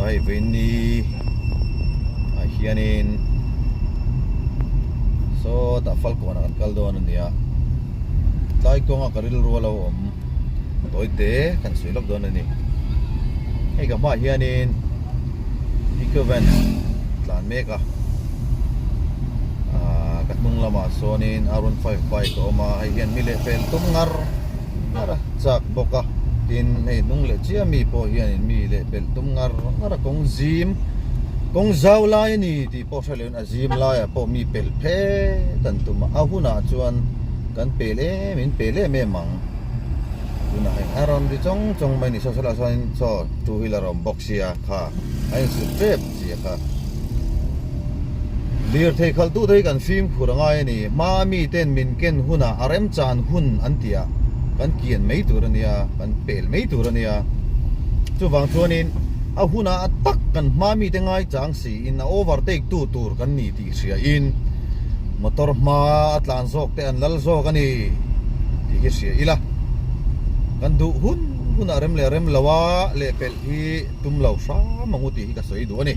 hei vawiin ah hianin sawtah Falkawnah kan kal dawn a ni a tlai kawnga ka rilru a lo awm tawi te kan sawi lawk dawn a ni hei ka hmaah hianin eco van tlan mek a ahh ka hnung lamah sawnin R 15 bike a awm a hei hian mi leh pel tum ngar ngar a chak bawk a tin hei hnung leh chiah mi pawh hianin mi leh pelh tum ngar ngar a kawng zim kawng zau lai a ni tih pawh hre loin a zim laiah pawh mi pelh phet an tum a a hunah chuan kan pel em in pel em em ang tunah hei a rawn ri chawng chawng mai a ni saw saw lah sawn saw two wheeler a awm bawk sia kha a insut tep chi a kha lirthei khalh tu te hi kan fimkhur a ngai a ni hma mi ten min ken hunah a remchan hun an tih ah kan kian mai tur a nia kan pel mai tur a nia chuvang chuanin a hunah a tak kan hma mi te ngai chang si in a overtake tu tur kan ni tih hria in motor hma a tlan zawk te an lal zawk a ni tih hi hria ila kan duh hun hunah rem leh rem lo a lehpelh hi tum lo hram ang u tih hi ka sawi duh a ni.